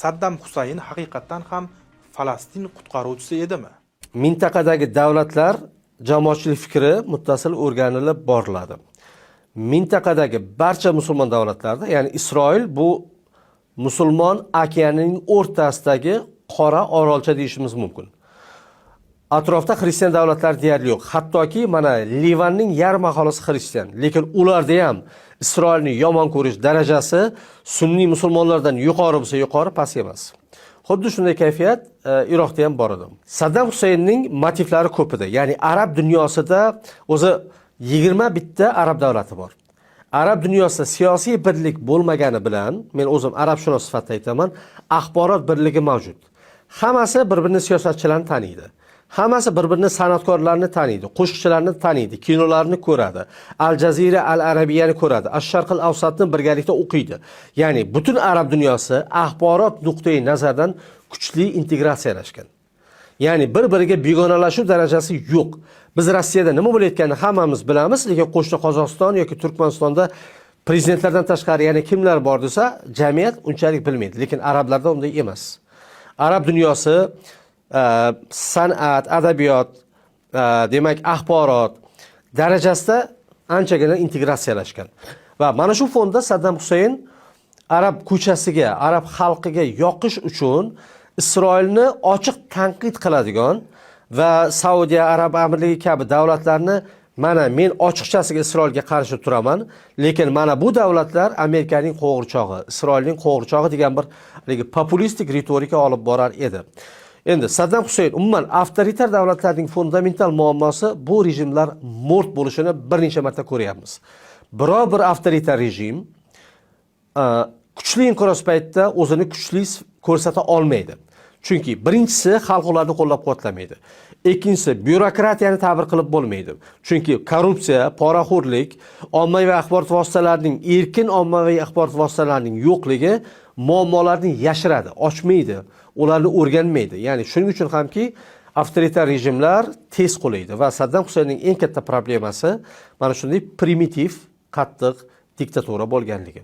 Saddam Husayn haqiqatdan ham Falastin qutqaruvchisi edimi? Mintaqadagi davlatlar jamoatchilik fikri muttasil o'rganilib boriladi. Mintaqadagi barcha musulmon davlatlarda, ya'ni Isroil bu musulmon okeanining o'rtasidagi qora orolcha deyishimiz mumkin. Atrofda xristian davlatlar deyarli yo'q. Hattoki mana Livanning yarim aholisi xristian, lekin ularda ham Isroilni yomon ko'rish darajasi sunniy musulmonlardan yuqori bo'lsa yuqori, past emas. Xuddi shunday kayfiyat Iroqda ham bor edi. Saddam Husaynning motivlari ko'p edi. Ya'ni arab dunyosida o'zi 21 ta arab davlati bor. Arab dunyosida siyosiy birlik bo'lmagani bilan, men o'zim arabshunos sifatida aytaman, axborot birligi mavjud. Hammasi bir birini siyosatchilarni taniydi. Hammasi bir birini san'atkorlarni taniydi, qo'shiqchilarni taniydi, kinolarni ko'radi, Al Jazira, Al Arabiyani ko'radi, Ash Sharqil Avsatni birgalikda o'qiydi. Ya'ni butun arab dunyosi axborot nuqtai nazaridan kuchli integratsiyalashgan. Ya'ni bir biriga begonalashuv darajasi yo'q. Biz Rossiyada nima bo'layotganini hammamiz bilamiz, lekin qo'shni Qozog'iston yoki Turkmanistonda prezidentlardan tashqari yana kimlar bor desa, jamiyat unchalik bilmaydi. Lekin arablarda unday emas. Arab dunyosi san'at, adabiyot, demak, axborot darajasida anchagina integratsiyalashgan. Va mana shu fonda Saddam Husayn arab ko'chasiga, arab xalqiga yoqish uchun Isroilni ochiq tanqid qiladigan va Saudiya Arab Amirligi kabi davlatlarni, mana men ochiqchasiga Isroilga qarshi turaman, lekin mana bu davlatlar Amerikaning qo'g'irchog'i, Isroilning qo'g'irchog'i degan bir haligi populistik ritorika olib borar edi. Endi Saddam Husayn, umuman avtoritar davlatlarning fundamental muammosi bu rejimlar mo'rt bo'lishini bir necha marta ko'ryapmiz. Biror bir avtoritar rejim kuchli inqiroz paytida o'zini kuchli ko'rsata olmaydi. Chunki birinchisi, xalq ularni qo'llab-quvvatlamaydi. Ikkinchisi, byurokratiyani ta'bir qilib bo'lmaydi. Chunki korrupsiya, poraxo'rlik, ommaviy axborot vositalarining erkin ommaviy axborot vositalarining yo'qligi muammolarni yashiradi, ochmaydi, ularni o'rganmaydi. Ya'ni shuning uchun hamki avtoritar rejimlar tez qulaydi va Saddam Husaynning eng katta problemasi mana shunday primitiv, qattiq diktatura bo'lganligi.